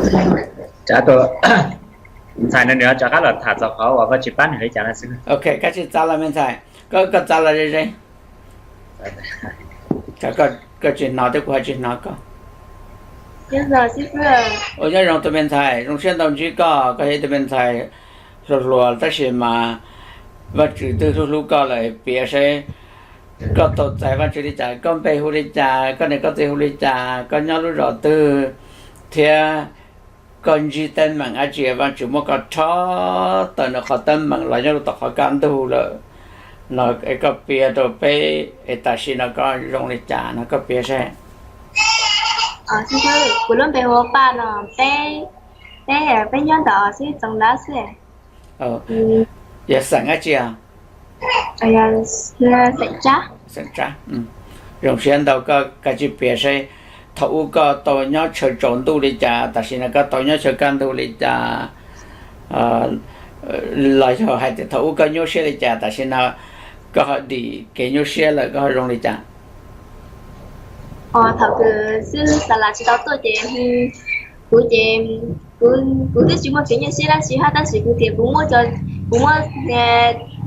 Tus ntxhais no nws rov qab los tham txog qhov uas Vajtswv pab nws li cas no xwb. Ok, koj tsis txav los me ntxhais, koj txav los ze ze. Koj tsis hnov thiab kuv ho tsis hnov koj. Ua nyob zoo tus me ntxhais, zoo siab ntau ntsib koj, koj yog ib tug me ntxhais hluas hluas tab sis mas Vajtswv twb hlub hlub koj lawm. Piav seb koj tau txais Vajtswv li cas, koj npe hu li cas, koj niam koj txiv hu li cas, koj nyob lub zos twg, thiab koj ntsib teeb meem dab tsi Vajtswv muab koj rho tawm nws qhov teeb meem los nyob rau tom qhov kaj ntug lawm no, es koj piav rau peb es tam sim no koj zoo li cas no koj piav seb. Kuv lub npe hu ua Paj no, peb, peb nyob ntawm xib txoos nab xwb. Yog xeem dab tsi? Xeem Tsab. Zoo siab ntau, koj kav tsij piav seb thaum ub koj tau nyob chaw tsaus ntuj li cas, tam sim no koj tau nyob chaw kaj ntug li cas, los yog hais tias thaum ub koj nyuaj siab li cas, tam sim no koj ho dim kev nyuaj siab lawm koj ho zoo li cas? Thaum kws xib hwb Xalas tsis tau tuaj ces kuv ces kuv twb tsis muaj kev nyuaj siab dab tsi hab, tab sis kuv tias kuv muab, kuv muab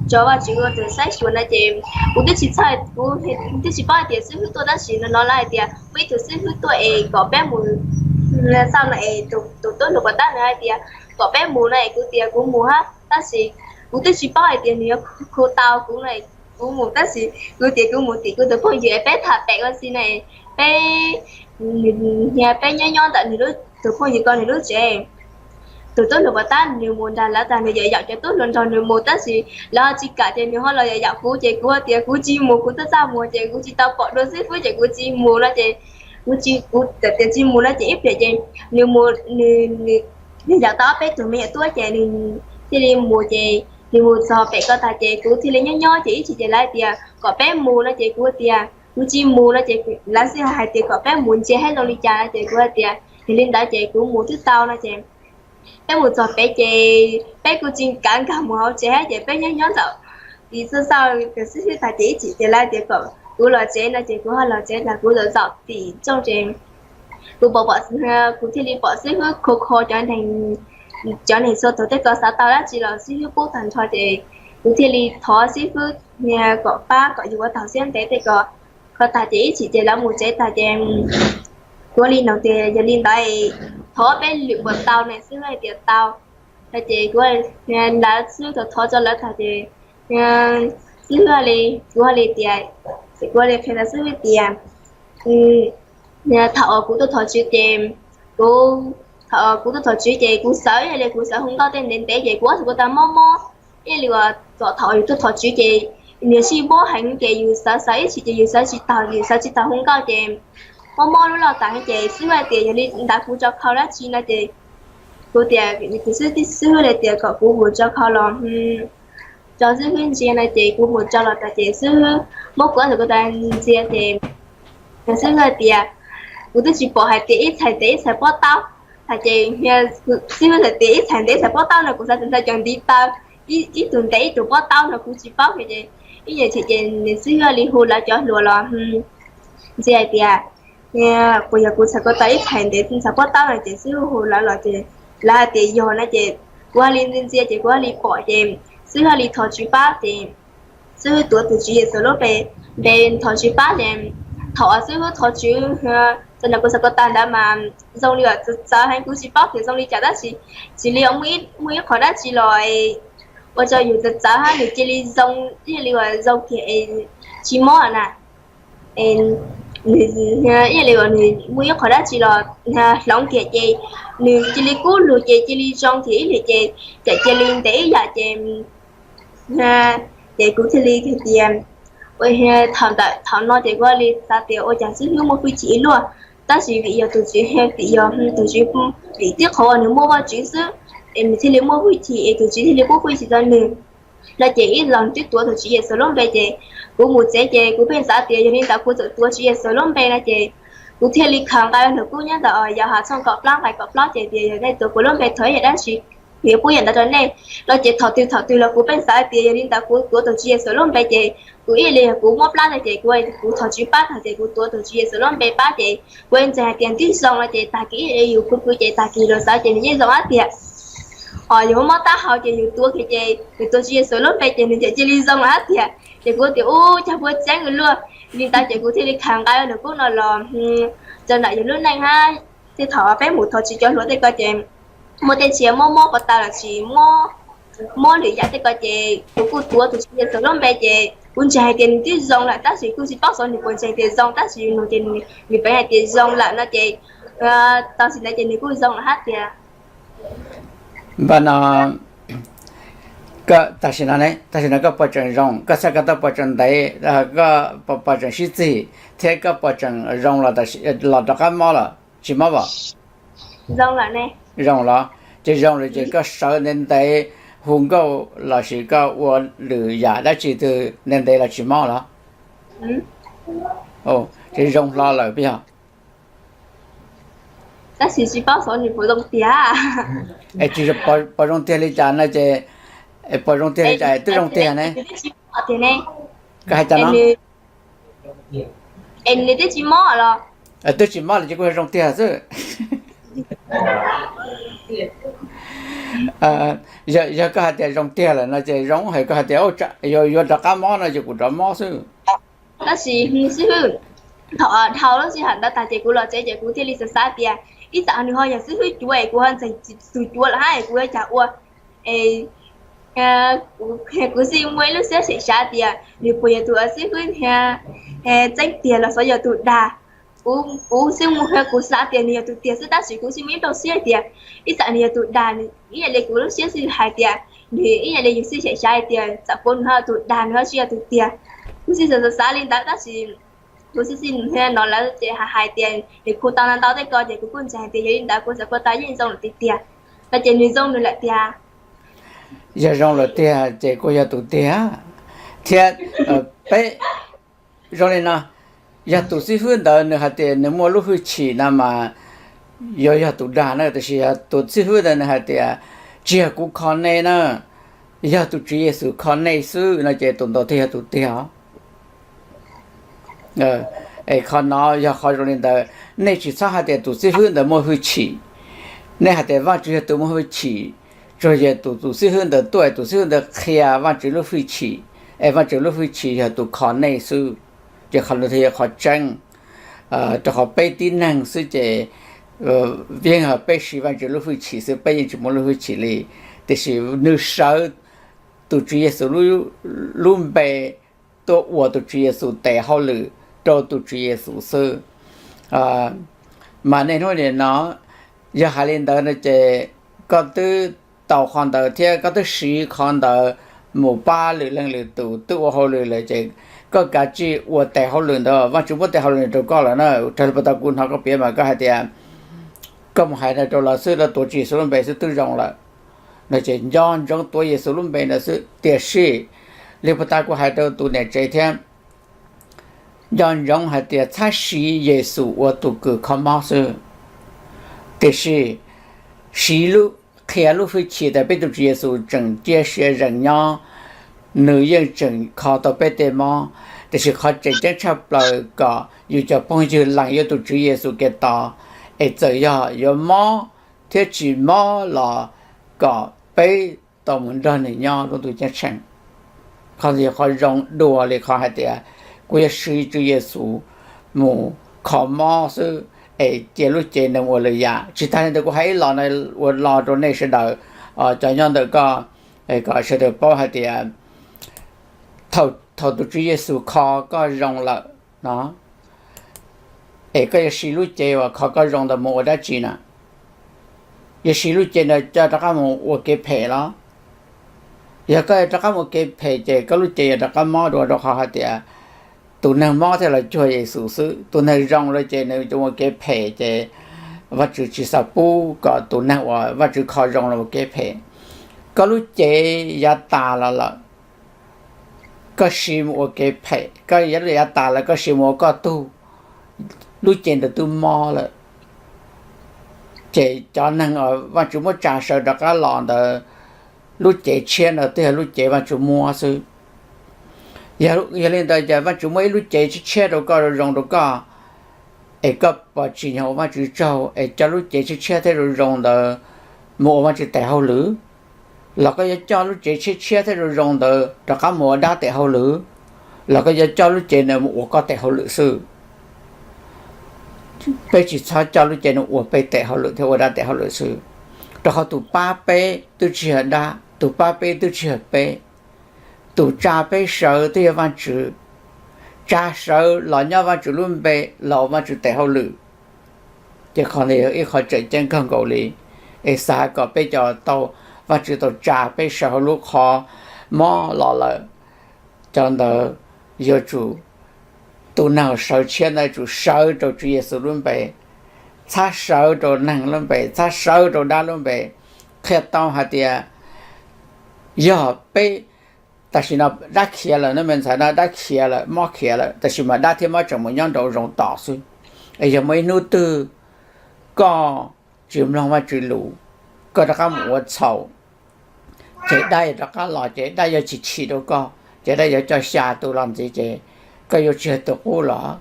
tso Vajtswv ua tus saib xyuas no ces kuv twb tsis txhawj, kuv twb tsis paub hais tias xib hwb tuaj, tab sis no no lawv hais tias muaj ib tug xib hwb tuaj es kom peb mus xauj no es tus tub hluas pov tab nws hais tias kom peb mus no es kuv tias kuv mus hab, tab sis kuv twb tsis paub hais tias nws yuav khu tau kuv no, kuv mus tab sis kuv tias kuv mus tim kuv tus phooj ywg es peb tham pem ua si no, peb, peb nyob nyob ntawm nws lub, tus phooj ywg ko nws lub tsev. Tus tub hluas pov tab nws mus nrog lawv tag, nws yaum yaum cov tub hluas nrog nws mus, tab sis lawv ho tsis kam ces nws ho los yaum yaum kuv ces kuv tias kuv tsis mus, kuv twb txaj muag ces kuv tsis tau pom dua xib hwb ces kuv tsis mus no ces kuv tsis, kuv txawm tias tsis mus no ces ib pliag ces nws mus, nws yaum tau ob peb tug me nyuam tub ces nws thiaj li mus ces nws mus txog pem ko tag ces kuv thiaj li nyob nyob ces ib chim ces lawv tias kom peb mus no ces kuv tias kuv tsis mus no ces lawv xij hais tias kom peb mus ntsia saib zoo li cas no ces kuv hais tias yog li ntawd ces kuv mus twb tau no ces peb mus txog pem ces peb kuj tsis kam nkag mus hauv tsev hab ces peb nyob nyob ntawm tim xauj xauj tus xib hwb tag ces ib chim ces lawv tias kom kuv los tsev no ces kuv ho los tsev tag kuv zaum zaum tim rooj ces kuv pom, kuv thiaj li pom xib hwb kho kho cov neeg, cov neeg txhua tus tej ko xav tau dab tsi los xib hwb pub tag nrho ces kuv thiaj li thov xib hwb kom pab kom yus ua tau siab ntev tej ko. Kho tag ces ib chim ces lawv mus tsev tag ces kuv li nug tias yog li ntawd thov peb lwm puas tau ne, xib hwb hais tias tau. Tag ces kuv, lawv xib hwb thov thov tso lawv tag ces xib hwb li, kuv li tias, kuv li qhia rau xib hwb tias thaum uas kuv tuaj thov tswv ces kuv, thaum kuv tuaj thov tswv ces kuv xav ib yam li kuv xav hu nkauj tej ntev ntev ces kuv ob tug ko tas mob mob, ib yam li uas thaum yus tuaj thov tswv ces nws sib mob heev ces yus xav xav ib chim ces yus xav tsis taug, yus xav tsis taug hu nkauj ces mob mob lub loj tas ces xib hwb tias yog li ntawd kuv tso khau dab tsi no ces kuv tias, xib hwb li tias kom kuv mus tso khau los tso xib hwb ntsia no ces kuv mus tso los tas ces xib hwb muab kuv ob tug ko tas ntsia ces xib hwb tias kuv twb tsis pom hais tias ib txhais ntev ib txhais pob taub. Tag ces xib hwb hais tias ib txhais ntev ib txhais pob taub no kuv xav tias ntshai cov ntiv taw, ib tug ntev ib tug pob taub no kuv tsis paub ces ib nyuag chim ces nws xib hwb li hu lawv cov hluas los ntsia hais tias puas yog kuv txhais ko taw ib txhais ntev txhais pob taub no ces xib hwb hu lawv los ces lawv hais tias yog no ces kuv li ntsia ntsia ces kuv li pom ces xib hwb li thov tswv pab ces xib hwb tuav tus Tswv Yexus lub npe, npe thov tswv pab ces thaum uas xib hwb thov tswv txog ntawm kuv txhais ko taw ntawd mas zoo li uas txawv txawv heev kuv tsis paub tias zoo li cas tab sis tsis li muaj ib qho dab tsi los ua rau yus txawv txawv hab nws cia li zoo ib yam li uas zoo kiag es tsis mob na. Ib yam li uas nws muaj ib qho dab tsi los hloov kiag ces nws cia li kub lug ces cia li zoo kiag ib pliag ces txawm cia li ntev ib yam ces ces kuv thiaj li hais tias, thaum ntawd thaum no ces kuv li xav tias ua cas xib hwb muaj hwj chim ib luaj, tab sis vim yog tus Tswv, vim yog tus Tswv, vim tib qhov uas nws muaj Vajtswv xwb es nws thiaj li muaj hwj chim es tus Tswv thiaj li pub hwj chim rau nws no ces ib los twb tuav tus Tswv Yexus lub npe ces kuv mus tsev ces kuv pheej xav tias yog li ntawd kuv txawm tuav Tswv Yexus lub npe no ces kuv thiaj li khaws nqa hnub kub nyob ntawm Yauhas tshooj kaum plaub nqai kaum plaub ces tias yog nej tuav kuv lub npe thov ib yam dab tsi Kuv yuav pub yam ntawd rau nej no ces thaum twg thaum twg los kuv pheej xav tias yog li ntawd kuv tuav tus Tswv Yexus lub npe ces kuv ib yam li kuv mob plab ntag ces kuv, kuv thov Tswv pab tag ces kuv tuav tus Tswv Yexus lub npe pab ces kuv ntseeg hais tias nws twb zoo no ces tag kis ib yam li yus khwv khwv ces tag kis los xav ces nws yeej zoo hab tiag. Os, yus mob mob taub hau ces yus tuav kiag ces yus tuav Tswv Yexus lub npe ces nws txawm cia li zoo lawm hab tiag. Ces kuv tias ub, cog puas tseeb luaj. Li ntawd ces kuv thiaj li khaws nqa nws kub no los rau nram yus lub neej hab. Tej thaum peb mus thov Tswv cov hluas tej ko ces muaj tej tsiaj mob mob ko taw los sis mob lwm yam tej ko ces kuv kuj tuav tus Tswv Yexus lub npe ces kuv ntseeg hais tias nws twb zoo lawm tab sis kuj tsis paub xyov nws puas ntseeg tias zoo tab sis nug ces nws pheej hais tias zoo lawm no ces tau tsis ntawd ces nws kuj zoo lawm hab tiag. Npaj no, tam sim no, tam sim no koj puas tseem zoo, koj xav koj tau puas tseem ntev, koj puas tseem sib txig thiab koj puas tseem zoo los rov qab mob lawm tsis mob as? Zoo lawm. Ces zoo lawm ces koj sawv ntev ntev hu nkauj los sis koj ua lwm yam dab tsi twg ntev ntev los tsis mob los? Ces zoo hlo lawm puas yog? Tab sis tsis paub xyov nws puas zoo tiag. Es tsis, puas zoo tiag li cas no ces, puas zoo tiag li cas twb zoo tiag ne. Koj hais cas no? Es nws twb tsis mob los? Twb tsis mob los ces kuj yog zoo tiag xwb. Yog koj hais tias zoo tiag lawm no ces zoo, hais koj hais tias yuav rov qab mob no ces kuv rov mob xwb. Tab sis xib hwb, thaum dhau lub sij hawm ntawd tag ces kuv los tsev ces kuv thiaj li xav xav tias ib tsam nws ho yog xib hwb cuav es kuv ho ntseeg tus cuav lawm hab es kuv yuav cas ua. Es kuv xij muaj ib lub siab xyem xyav tias nws puas yog tus xib hwb tseeb tiag los xyov yog tus dag. Kuv xij muaj, kuv xav tias nws yog tus tiag xwb tab sis kuv xij muaj ib nplooj siab tias ib tsam nws yog tus dag, ib yam li kuv lub siab xij hais tias, nws ib yam li yus xij xyem xyav hais tias txawm puas nws ho tus dag nws ho tsis yog tus tiag. Kuv xij xav xav li ntawd tab sis kuv xij xij no lawm ces hais hais tias nws khu tau ntau ntau tej ko ces kuv kuj ntseeg hais tias yog li ntawd kuv xav puas tau yeej zoo lawm tiag tiag. No ces nws zoo nws lawm tiag. Yog zoo lawm tiag ces kuj yog tus tiag thiab. Peb zoo li no, yog tus xib hwb ntawd nws hais tias nws muaj lub hwj chim no mas yuav yog tus dag na, tiam sis yog tus xib hwb ntawd nws hais tias tsis yog kuv kho nej na, yog tus Tswv Yexus kho nej xwb no ces tus ntawd thiaj yog tus tiag os. Es qhov no yog qhov zoo li ntawd, nej tsis txhob hais tias tus xib hwb ntawd muaj hwj chim. Nej hais tias Vajtswv yog tus muaj hwj chim, tsuas yog tus, tus xib hwb ntawd tuaj, tus xib hwb ntawd qhia Vajtswv lub hwj chim, es Vajtswv lub hwj chim yog tus kho nej xwb. Ces qhov no thiaj yog qhov tseeb. Rau qhov peb tib neeg xwb ces yeej peb siv Vajtswv lub hwj chim xwb, peb yeej tsis muaj lub hwj chim li. Tiam sis nws sawv tus Tswv Yexus lub npe tuaj ua tus Tswv Yexus tes hauj lwm rau tus Tswv Yexus xwb. Mas niaj hnub nim no yog hais li ntawd no ces koj twb tau qhov ntawd thiab koj twb siv qhov ntawd mus pab lwm leej lwm tus twb ua hauj lwm lawm ces koj kav tsij ua tes hauj lwm ntawd, Vajtswv muab tes hauj lwm rau koj lawm na. Raws li puag ta kuv hnov koj piav mas koj hais tias koj mus hais no rau lawv xwb, lawv tuav Tswv Yexus lub npe xwb twb zoo lawm. No ces nco ntsoov tuav Yexus lub npe ntawd xwb. Tiam sis li puag ta kuv hais rau tus niam tsev thiab, nco ntsoov hais tias txhob siv Yexus ua tus kws kho mob xwb, tiam sis siv lub, qhia lub hwj chim tias peb tus Tswv Yexus tseem cia siab zeem nyob, nws yeej tseem kho tau peb tej mob. Tiam sis qhov tseem ceeb tshaj plaws kom yus cov phooj ywg lees yuav tus Tswv Yexus Khetos, es txawm yog yuav mob thiab tsis mob los kom peb tau mus nrog nws nyob lub ntuj ceeb tsheej. Qhov ntawd yog qhov zoo dua li qhov hais tias kuv yuav siv Tswv Yexus mus kho mob xwb, es cia lub cev nws ua lwm yam. Tsis tas li ntawd kuv hais ib los no ua lo rau nej sawv daws, cov nyob ntawm koj, kom sawv daws paub hais tias thaum tus Tswv Yexus kho koj zoo lawm no, es koj yuav siv lub cev uas kho koj zoo ntawd mus ua dab tsi na? Yuav siv lub cev ntawd coj rov qab mus ua kev phem los? Yog koj rov qab mus ua kev phem ces koj lub cev yuav rov qab mob dua, rau qhov hais tias tus neeg mob thiaj los cuag Yexus xwb, tus neeg zoo lawm ces nws ua kev phem ces Vajtswv tsis xav pub kom tus neeg uas Vajtswv kho zoo los ua kev phem. Koj lub cev yav tas los lawm, koj siv mus ua kev phem, koj yav tas lawm koj siv mus ua koj tug, lub cev ntawd twb mob lawm. Ces cov neeg Vajtswv muab tsa sawv rov qab los ntawd, lub cev tshiab ntawd twb yog lub cev Vajtswv muab xwb. Yog li ntawd ces Vajtswv muab ib lub cev tshiab tshiab rau koj, zoo zoo rau koj, es koj pom tsim nyog ua Vajtswv tsaug es coj lub cev tshiab tshiab thiab zoo zoo ntawd mus ua Vajtswv tes hauj lwm, los koj yuav coj lub cev tshiab tshiab thiab zoo zoo ntawd rov qab mus ua dab tes hauj lwm, los koj yuav coj lub cev ntawd mus ua koj tes hauj lwm xwb. Peb tsis txhob coj lub cev no ua peb tes hauj lwm thiab ua dab tes hauj lwm xwb. Rau qhov tus pab peb twb tsis yog dab, tus pab peb twb tsis yog peb. Tus tsa peb sawv twb yog Vajtswv, tsa sawv los nyob Vajtswv lub npe, los ua Vajtswv tes hauj lwm. Ces qhov ntawd yog ib qho tseem ceeb kawg nkaus li, es xav kom peb cov tau, Vajtswv tau tsa peb sawv hauv lub qhov mob los lawm, cov ntawd yuav tsum, tus neeg sawv tshiab ntawd yuav tsum sawv rau Tswv Yexus lub npe, txhob sawv rau neeg lub npe, txhob sawv rau dab lub npe. Qhia tau hais tias yog peb, tam sim no dab khiav lawm no, me ntxhais no, dab khiav lawm, mob khiav lawm, tab sis mas dab thiab mob tseem mus nyob nraum zoov tom xwb. Es yog muaj ib hnub twg koj tsis mloog Vajtswv lus, koj rov qab mus ua txhaum, ces dab yuav rov qab los, ces dab yuav tsis chim rau koj, ces dab yuav coj xya tus los ntxiv, ces koj yuav tsis yog tus qub los,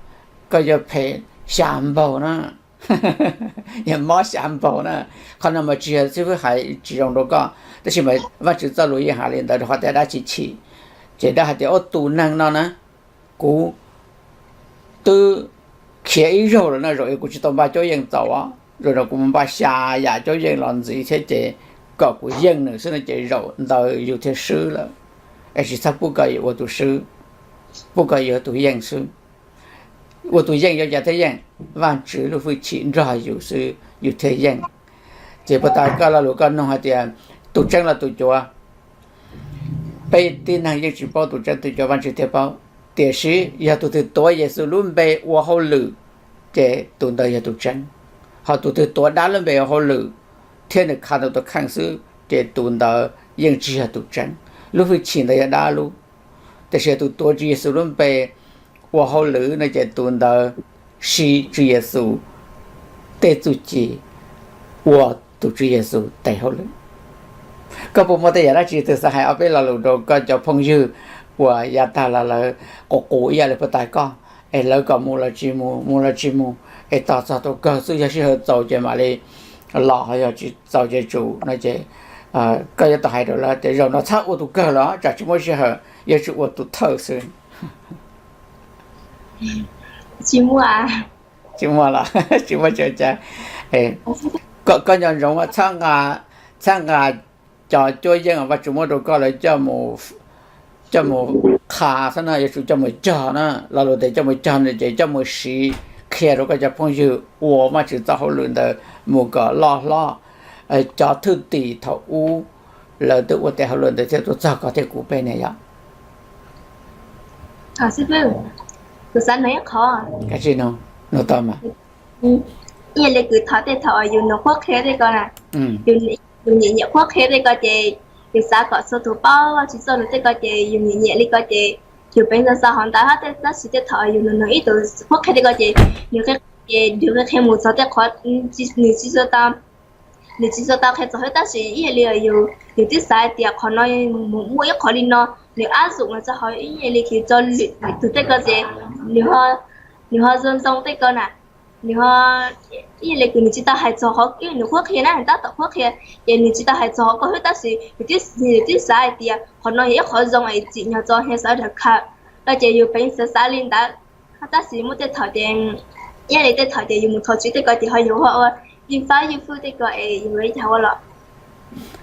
koj yuav phem xya npaug na, yog mob xya npaug na. Qhov no mas tsis yog xib fwb hais tsis zoo rau koj, tab sis mas Vajtswv txoj lus yeej hais li ntawd rau qhov tias dab tsis chim. Ces dab hais tias, ub, tus neeg no na, kuv twb khiav ib zaug lawm no, zaum no kuv tsis tau npaj cuab yeej txaus, zaum no kuv mus npaj xya yam cuab yeej los ntxiv thiab, ces kom kuv yeej nws xwb no, ces zaum ntawd yus thiaj swb lawm. Es tsis txhob pub kom yus ua tus swb, pub kom yus ua tus yeej xwb. Ua tus yeej yuav cas thiaj yeej? Vajtswv lub hwj chim nrog yus xwb yus thiaj yeej. Ces puas tas koj lo lus koj nug hais tias tus tseeb los tus cuav? Peb tib neeg yeej tsis paub tus tseeb tus cuav, Vajtswv thiaj paub. Tiam sis yog tus twg tuav Yexus lub npe ua hauj lwm, ces tus ntawd yog tus tseeb. Ho tus twg tuav dab lub npe ua hauj lwm thiab nws khav nws tus kheej xwb, ces tus ntawd yeej tsis yog tus tseeb. Lub hwj chim ntawd yog dab lub. Tiam sis yog tus tuav Tswv Yexus lub npe ua hauj lwm no ces tus ntawd siv Tswv Yexus tej txuj ci ua tus Tswv Yexus tes hauj lwm. Koj puas muaj tej yam dab tsi twg xav hais ob peb lo lus rau koj cov phooj ywg uas yav tag los lawv qus qus ib yam li puas tas koj, es lawv kom mus los tsis mus, mus los tsis mus, es tos txog tus kawg xwb, yog sij hawm txaus ces mam li los, yog tsis txaus ces tsum no ces koj yuav tau hais rau lawv tias zaum no txhob ua tus kawg los tsam tsis muaj sij hawm, yuav tsum ua tus thawj xwb. Tsis muaj los tsis muaj tsis ua cas. Koj nco ntsoov txhob nqa, txhob nqa cov cuab yeej Vajtswv muab rau koj lawv coj mus qha xwb na, yuav tsum coj mus cog na. Lo lus tias coj mus cog no ces coj mus siv qhia rau koj cov phooj ywg ua Vajtswv txoj hauj lwm ntawd mus kom loj hlob. Cov thwj tim thaum ub lawv twb ua tes hauj lwm ntawd thiab tuaj txog koj thiab kuv peb ne yom. Kuv xav nug ib qho. Kab tsi no, nug tau mas. Ib yam li kws thov tej thaum yus nug qhuab qhia tej ko na, yus nyiam nyiam qhuab qhia tej ko ces yus xav kom txhua tus paub Vajtswv txoj lus tej ko ces yus nyiam nyiam li ko ces yus peev xav xav hov ntawd hab, tab sis tej thaum yus nug nug ib tug qhuab qhia tej ko ces nws qhia, ces nws qhia mus txog tej qhov nws tsis tau, nws tsis tau qhia txog hab, tab sis ib yam li yus, yus twb xav hais tias qhov no mus muaj ib qhov li no, nws ab xum mas txog hauv ib yam li kws tso lwm tus tej ko ces nws ho zoo ntxoo tej ko na. Nws ho, ib yam li kws nws tsis tau hais txog qhov nws qhuab qhia na, tab tom qhuab qhia ces nws tsis tau hais txog qhov ko hab, tab sis nws twb xav hais tias qhov no yog ib qhov zoo es tsim nyog tso he xav dhawv khaws, ces yus peev xav xav li ntawd. Tab sis muaj tej thaum ces, ib yam li tej thaum ces yus mus thov tswv tej ko ces ho yus ho ua ib fab ywj fwj tej ko es yus ua li cas ua los.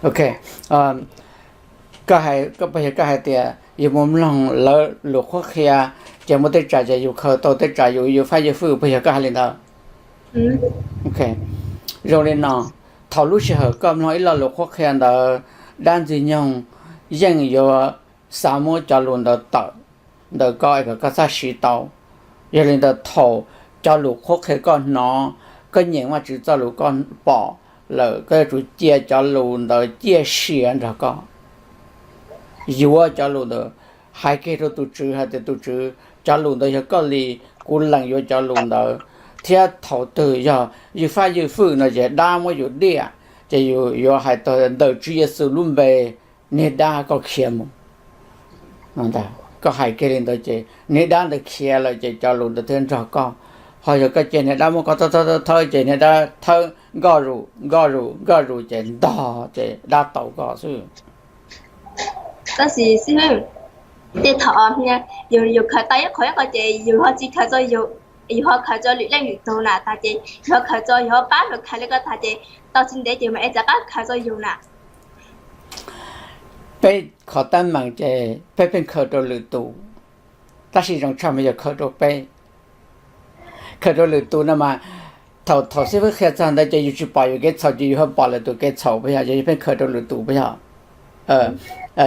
Ok, koj hais, koj puas yog koj hais tias yus mus mloog lawv lus qhuab qhia ces muaj tej tsam ces yus khaws tau tej tsam yus, yus fab ywj fwj, puas yog koj hais li ntawd? Ok, zoo li no, thaum lub sij hawm koj mloog ib lo lus qhuab qhia ntawd, dab ntxwg nyoog yeej yuav xav muab cov lus ntawd tawm ntawm koj es kom koj txhob siv tau. Yog li ntawd thaum cov lus qhuab qhia koj hnov, koj nyeem Vajtswv txoj lus koj pom lawm, koj yuav tsum cia cov lus ntawd ciaj sia nrog koj, yuav cov lus ntawd, hais kiag rau tus Tswv hais tias tus Tswv, cov lus ntawd yog koj li, kuv lees yuav cov lus ntawd, thiab thaum twg yog ywj fab ywj fwj no ces dab muab yus diaj, ces yus yuav hais tau ntawm Tswv Yexus lub npe, niag dab koj khiav mus. Koj hais kiag li ntawd ces niag dab ntawd khiav lawm ces cov lus ntawd thiaj nrog koj. Ho yog koj cia niag dab muab koj thawb thawb thawb ces niag dab thawb nkoj zus nkoj zus nkoj zus ces ntog ces dab tau koj xwb. Tab sis xib hwb, tej thaum yus khaws tau ib qho ib qho ces yus ho tsis khaws txog yus, yus ho khaws txog lwm leej lwm tus na tas ces yus ho khaws txog, yus ho pab luag khaws li koj tas ces tau tsis ntev ces mas es txawm qab khaws txog yus na. Peb qhov teeb meem ces peb pheej khaws rau lwm tus, tab sis zoo tshaj mas yog khaws rau peb. Khaws rau lwm tus no mas thaum, thaum xib fwb qhia txog ntawd ces yus tsis pom yus kev txhaum ces yus ho pom lwm tus kev txhaum puas yog? Yus pheej khaws rau lwm tus puas yog?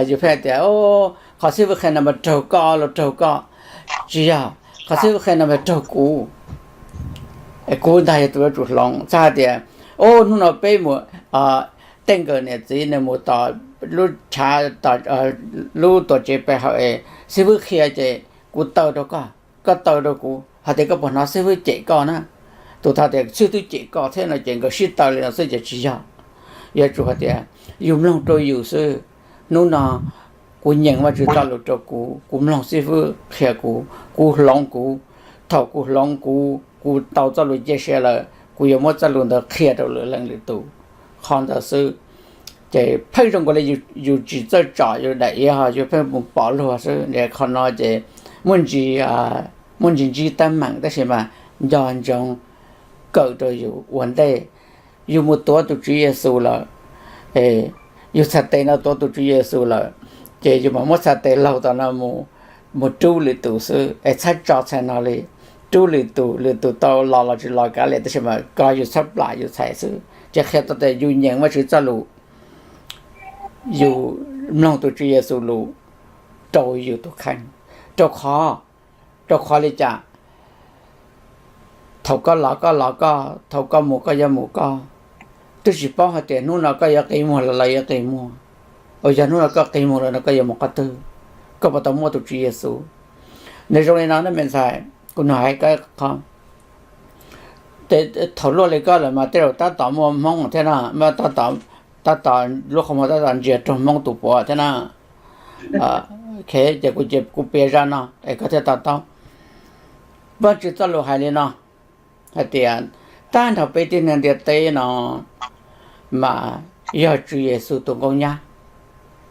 Yus pheej tias, qhov xib fwb qhia no mas raug koj los raug koj. Tsis yog, qhov xib fwb qhia no mas raug kuv. Kuv ntag yog tus yuav tsum hloov. Txhob hais tias, o, hnub no peb mus, tej nkawm niam txiv nws mus tom lub tshav, lub tuam tsev pem hawm es xib fwb qhia ces kuv taw rau koj, koj taw rau kuv, hais tias koj puas hnov xib fwb cem koj na. Tus thaum tias xib fwb twb cem koj thiab no ces nkawd sib taw li no xwb ces tsis yog. Yuav tsum hais tias yus mloog rau yus xwb. Hnub no kuv nyeem Vajtswv txoj lus rau kuv, kuv mloog xib fwb qhia kuv, kuv hloov kuv. Thaum kuv hloov kuv, kuv tau txoj lus cia siab lawm, kuv yuav muab txoj lus ntawd qhia rau lwm leej lwm tus. Qhov ntawd xwb. Ces pheej zoo nkaus li yus tsis txawj tsom yus daim iav ho yus pheej mus pom luag xwb. Qhov no ces muaj ntsis, muaj ntsis ntsib teeb meem tab sis mas nco ntsoov kawm rau yus ua ntej. Yus mus tuav tus Tswv Yexus lawm, yus txhais tes no tuav tus Tswv Yexus lawm, ces yus mam muab txhais tes laug tom no mus rub lwm tus xwb es txhob tso txhais no li. Rub lwm tus, lwm tus tau los los tsis los kav liam tab sis mas koj yus txhob plam yus txhais xwb. Ces qhia tau tias yus nyeem Vajtswv txoj lus, yus mloog tus Tswv Yexus lus rau yus tus kheej. Rau qhov, rau qhov li cas? Thaum koj los koj los koj, thaum koj mus koj yuav mus koj. Twb tsis paub hais tias hnub no koj yuav qi muag los lawv yuav qi muag, uas yog hnub no koj qi muag lawm no koj yuav mus qhov twg? Koj puas tau muaj tus Tswv Yexus? Nws zoo li no na me ntxhais, kuv nug hais koj qhov, thaum luaj li koj lawm mas tej zaum tab tom muaj Hmoob thiab na, tab tom, lub qhov muag tab tom ntsia raug Hmoob tus puav thiab na. Ces kuv cia kuv piav zaj no es koj thiaj to taub. Vajtswv txoj lus hais li no, hais tias tag nrho peb tib neeg ntiaj teb no mas yog Tswv Yexus tus nkauj nyab.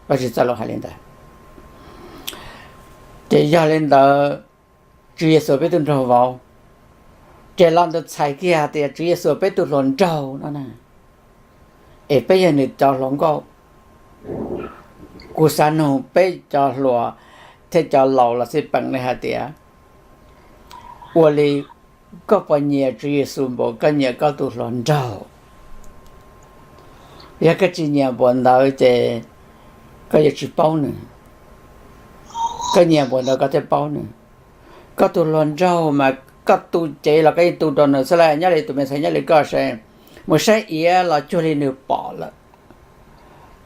Vajtswv txoj lus hais li ntawd. Ces yog li ntawd, Tswv Yexus peb tus nraug vauv, ces los ntawd txhais kiag hais tias Tswv Yexus peb tus hluas nraug no na, es peb yog nws cov hluas nkauj. Kuv xav nug peb cov hluas thiab cov laus los xij peem li hais tias, ua li koj puas nyiam Tswv Yexus npaum koj nyiam koj tus hluas nraug? Yog koj tsis nyiam npaum ntawd ces koj yuav tsis paub nws. Koj nyiam npaum ntawd koj thiaj paub nws. Koj tus hluas nraug mas koj tu cev los koj yeej tu rau nws xwb lauj. Nyob li tus me ntxhais nyob li koj saib, mus saib iav los cuag li nws pom lawm,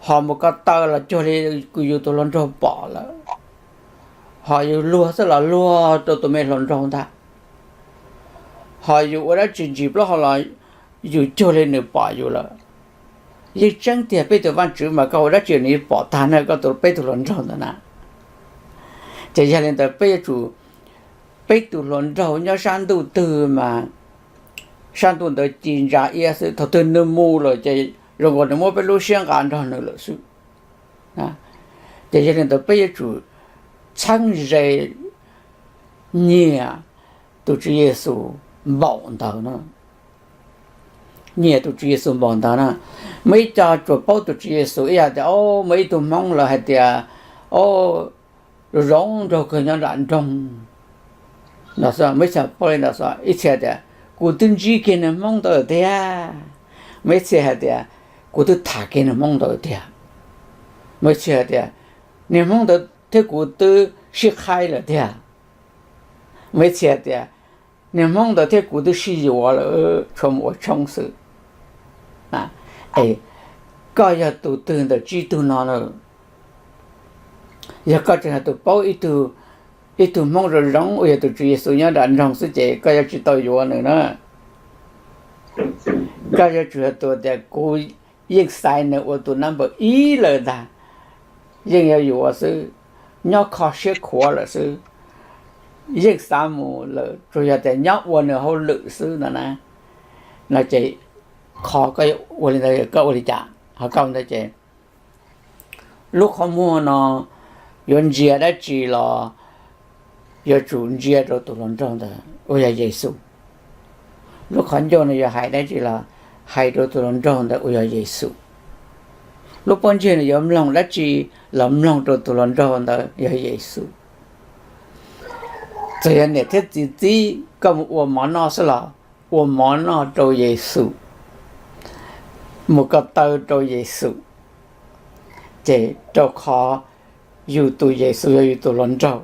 ho mus ko taw los cuag li yus tus hluas nraug pom lawm, ho yus luag xwb los luag rau tus me hluas nraug ntag, ho yus ua dab tsi ntsis plaub hau los yus cuag li nws pom yus lawm. Yeej tseeb tiag peb tus Vajtswv mas koj ua dab tsi nws yeej pom tag na koj tus, peb tus hluas nraug ntawd na. Ces yog li ntawd peb yuav tsum, peb tus hluas nraug nyob sab ntuj twg mas sab ntuj ntawd ci ntsa iab xwb, thaum twg nws mus lawm ces zoo nkaus nws muab peb lub siab nqa nrog nws lawm xwb. Ces yog li ntawd peb yuav tsum txheeb ze nyiam tus Tswv Yexus npaum ntawd na. Nyiam tus Tswv Yexus npaum ntawd na. Muaj ib co tsuas paub tus Tswv Yexus ib yam tias, o, muaj ib tug Hmoob lawv hais tias, o, zoo nraug kawg nyob nram nroog no xwb, muaj ib txhia paub li ntawd xwb, ib txhia tias kuv twb ntsib kiag niag Hmoob ntawd lawm tiag, muaj ib txhia hais tias kuv twb tham kiag niag Hmoob ntawd lawm tiag, muaj ib txhia hais tias niag Hmoob ntawd thiab kuv twb sib qhaib lawm tiag, muaj ib txhia hais tias niag Hmoob ntawd thiab kuv twb sib yuav lawm, tshuav mus ua tshoob xwb. Es koj yog tus twg ntawm tsib tug no na? Yog koj tseem yog tus paub ib tug Hmoob zoo zoo uas yog tus Tswv Yexus nyob nram nroog xwb ces koj yuav tsis tau yuav nws na. Koj yuav tsum yog tus tias kuv yeej xaiv nws ua tus nab npaws ib lawm ntag, yeej yog yuav xwb, nyob kho siab khuav lawm xwb, yeej xav mus lawm, tsuas yog tias nyob ua nws hauj lwm xwb no na. No ces qhov koj ua li ntawd koj ua li cas? Ho koj ntawd ces lub qhov muag no yuav ntsia dab tsi los yuav tsum ntsia rau tus hluas nraug ntawd uas yog Yexus. Lub qhov ncauj no yuav hais dab tsi los hais rau tus hluas nraug ntawd uas yog Yexus. Lub pob ntseg no yuav mloog dab tsi los mloog rau tus hluas nraug ntawd yog Yexus. Txawm yog niam thiab txiv txib koj mus ua mov noj xwb los ua mov noj rau Yexus, mus ko taw rau Yexus, ces rau qhov yus tus Yexus yog yus tus hluas nraug.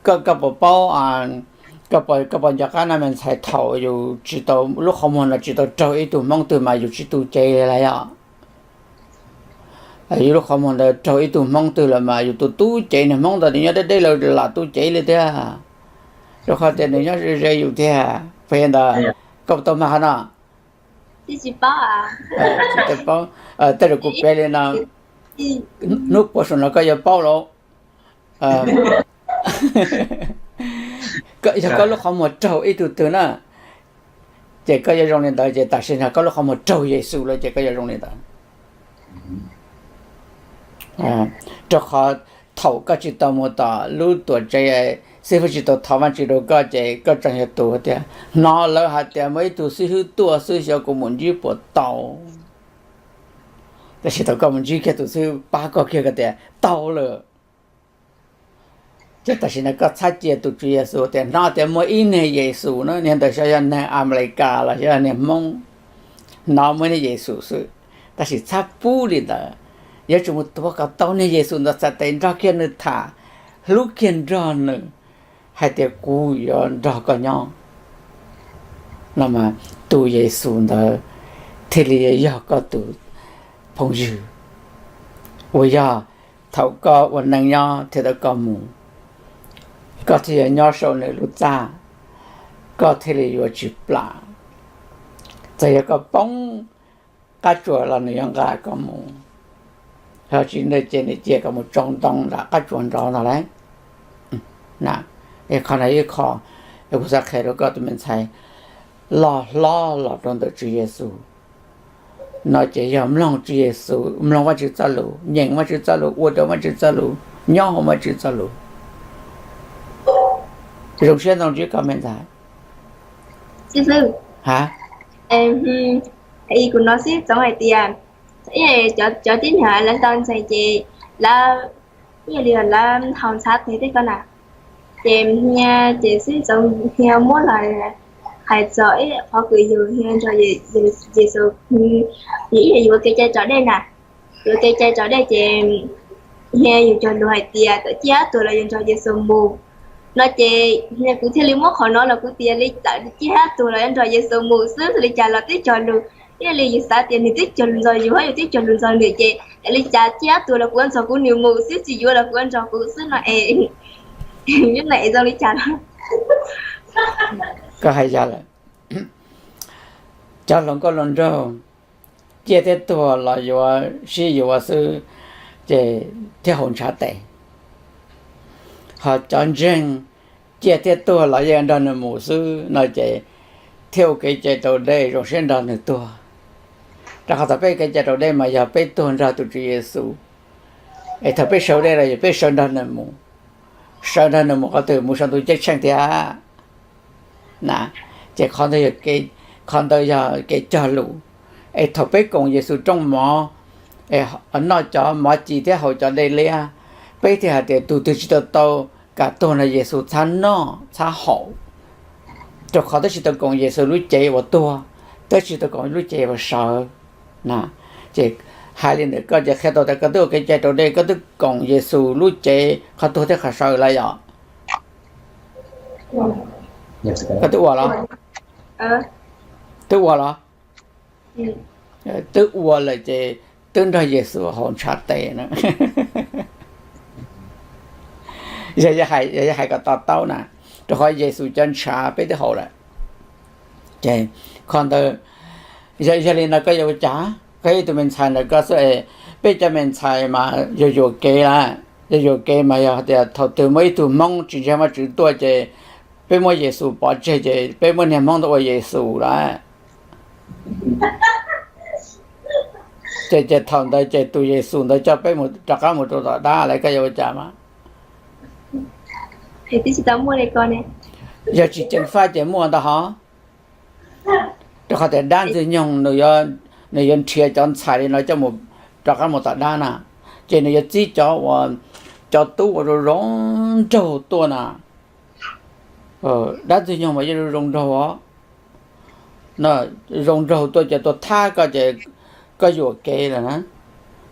Koj puas paub, koj puas nco qab no me ntxhais, thaum yus tsis tau, lub qhov muag no tsis tau raug ib tug Hmoob twg mas yus tsis tu cev li lawm yog? Yus lub qhov muag ntawd raug ib tug Hmoob twg lawm mas yus tus tub cev, niag Hmoob ntawd nws nyob deb deb lawm lam tu cev li thiab. Rau qhov tias nws nyob ze ze yus thiab. Puas yog ntawd? Koj puas tau mag qhov no? Tsis paub. Tej zaum kuv piav li no, hnub puas saum no koj yuav paub lawm. Yog koj lub qhov muag raug ib tug twg na, ces koj yuav zoo li ntawd, ces tam sim no koj lub qhov muag raug Yexus lawm ces koj yuav zoo li ntawd. Rau qhov thaum koj tsis tau mus tom lub tuam tsev, xib fwb tsis tau thov Vajtswv rau koj ces koj tseem yog tus tias hnov lawv hais tias muaj ib tug xib hwb tuaj xwb xyov kuv mus ntsib puas tau. Tab sis thaum koj mus ntsib kiag tus xib hwb pab koj kiag koj tias tau lawm. Ces tam sim no koj txhob cia tus Tswv Yexus tias hnov tias muaj ib niag Yexus na, niag ntawd xyov yog neeg Amelikas los xyov yog niag Hmoob, hnov muaj ib niag Yexus xwb. Tab sis txhob pub li ntawd, yuav tsum mus tuav kom tau niag Yexus ntawd txhais tes nrog kiag nws tham, hlub kiag nrog nws, hais tias kuv yuav nrog koj nyob. No mas tus Yexus ntawd thiaj li yog koj tus phooj ywg uas yog thaum koj ua neej nyob thiaj tau koj mus, koj thiaj yuav nyob saum nws lub txaj, koj thiaj li yuav tsis plam. Txawm yog koj poob qab tsuas los nws yuav nqa koj mus, ho tsis ntawd ces nws cia koj mus tsoo ntoo nram qab tsuas nrov ntag lauj. Qhov no ib qho kuv xav qhia rau koj tus me ntxhais loj hlob los rau ntawm Tswv Yexus no ces yog mloog Tswv Yexus, mloog Vajtswv txoj lus, nyeem Vajtswv txoj lus, ua rau Vajtswv txoj lus, nyob hauv Vajtswv txoj lus. Zoo siab ntxov ntsib koj me ntxhais. Ha, kuv hnov xib txoov hais tias cov tib neeg lawv tau ntseeg ces lawv, ib yam li lawv haus ntshav tes tej ko na, ces hia ces xib txoov hia muab los hais txog ib qhov kws yus hia nrog Yexus, yus ib yam yuav kev cai raus dej na, yuav kev cai raus dej ces hia yus cog lus hais tias tawm ciaj tuag los yuav nrog Yexus mus no ces hia kuv thiaj li muab qhov no los kuv tias li tawm ciaj tuag los yuav nrog Yexus mus xwb, li cas los twb cog lus, ib yam li yus xav tias nws twb cog lus ntxog yus, yus twb cog lus ntxog nws ces li cas ciaj tuag los kuv yuav nrog kuv nws mus xwb, tsis yuav los kuv yuav nrog kuv xwb no es, nyob na es zoo li cas los? Koj hais yog lawm. Cov hluas nkauj hluas nraug ciaj thiab tuag los yuav sib yuav xwb, ces thiaj haus ntshav tes. Ho cov ntseeg ciaj thiab tuag los yeej nrog nws mus xwb no ces thiaj ua kev cai raus dej zoo siab nrog nws tuag. Rau qhov thaum peb kev cai raus dej mas yog peb tuag nrog tus Tswv Yexus, es thaum peb sawv dej los yog peb sawv nrog nws mus, sawv nrog nws mus qhov twg? Mus saum ntuj ceeb tsheej tiag na. Ces qhov ntawd yog kev cog lus. Es thaum peb koom Yexus rooj mov, noj cov mov ci thiab haus cov dej liab, peb thiaj hais tias tus twg tsis tau tau kam tuag no Yexus txhob noj txhob haus, rau qhov twb tsis tau koom Yexus lub cev uas tuag, twb tsis tau koom lub cev uas sawv na. Ces hais li ntawd koj ces qhia tau tias koj twb ua kev cai raus dej, koj twb koom Yexus lub cev qhov tuag thiab qhov sawv lawm yom? Koj twb ua los? Twb ua los? Twb ua lawm ces twb nrog Yexus haus ntshav tes na. Yog, yog hais kom to taub na, rau qhov Yexus cov ntshav peb twb haus lawm. Ces qhov ntawd Yog, yog li no koj yuav ua cas? Koj yog ib tug me ntxhais ntawm koj xwb es, peb cov me ntxhais mas yog yuam kev lawm. Yog yuam kev mas yog tias thaum twg muaj ib tug Hmoob tsis ntseeg Vajtswv tuaj ces peb muab Yexus pov tseg ces peb muab niag Hmoob ntawd ua Yexus lawm. Ces, ces thaum ntawd ces tus Yexus ntawd coj peb mus rov qab mus rau tom dab lawm, koj yuav ua cas mas? Yog tsis ceev faj ces muaj ntau hov. Rau qhov tias dab ntxwg nyoog nws yuav nrhiav cov ntxhais li no coj mus rov qab mus tom dab na, ces nws yuav txib cov uas, cov tub uas zoo zoo nraug tuaj na. Dab ntxwg nyoog mas yeej zoo zoo nraug os. Zoo nraug tuaj ces tuaj thab koj ces koj yuam kev lawm na.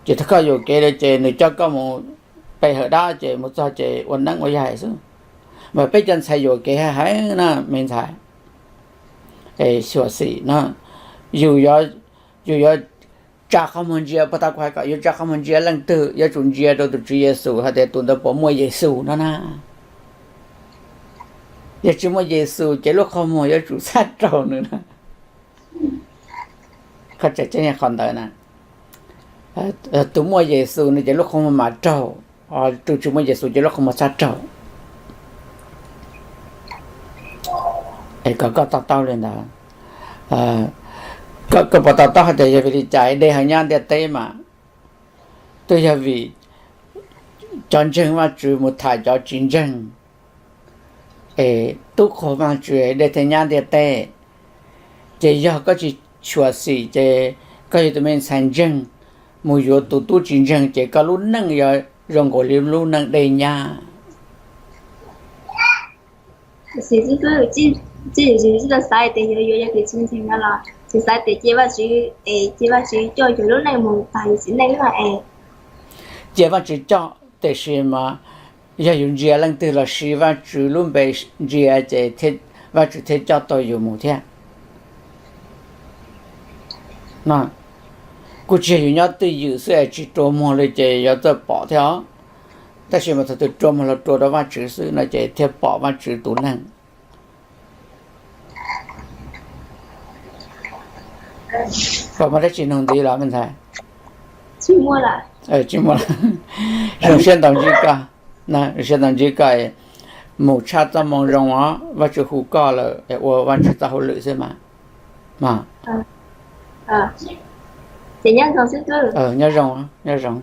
Ces thaum koj yuam kev lawm ces nws coj koj mus pe hawm dab ces mus txog ces ua neeb ua yaig xwb. Mas peb cov ntxhais yuam kev heev na me ntxhais. Xyuam xim no, yus yuav, yus yuav tsa qhov muag ntsia, puag ta kuv hais kom yus tsa qhov muag ntsia leej twg, yuav tsum ntsia rau tus Tswv Yexus hais tias tus ntawd puas muaj Yexus no na. Yog tsis muaj Yexus ces lub qhov muag yuav tsum txhab raug nws na. Qhov tseem ceeb yog qhov ntawd na. Tus muaj Yexus no ces lub qhov muag mam raug, tus tsis muaj Yexus ces lub qhov muag txhab raug. Es kom koj to taub li ntawd. Koj puas to taub hais tias yog vim li cas de hawm nyab ntiaj teb mas twb yog vim cov ntseeg Vajtswv mus tham cov tsis ntseeg, es tub qhuas Vajtswv de thiaj nyab ntiaj teb. Ces yog koj tsis xyuam xim ces koj yog tus me ntxhais ntseeg mus yuav tus tub tsis ntseeg ces koj lub neej yuav zoo nkaus li lub neej dej nyab. Tsis tau xav tias yuav yuav yog tias tsis ntseeg no los tsis xav tias cia Vajtswv es cia Vajtswv coj yus lub neej mus tag yus txiv neej no es. Cia Vajtswv coj, tiam sis mas yog yus ntsia leej twg los siv Vajtswv lub npe ntsia ces Vajtswv thiaj coj tau yus mus thiab. Kuj tsis yog yus nyob twj ywm xwb es tsis rua muag li ces yuav txawj pom thiab os. Tab sis mas thaum twg rua muag los rua rau Vajtswv xwb no ces thiaj pom Vajtswv tus neeg. Puas muaj dab tsi nug ntxiv los me ntxhais? Tsis muaj. Zoo siab ntau ntsib koj, zoo siab ntau ntsib koj, mus tshaj txoj moo zoo os, Vajtswv hu koj lawm es ua Vajtswv txoj hauj lwm xwb mas. Nyob zoo, nyob zoo.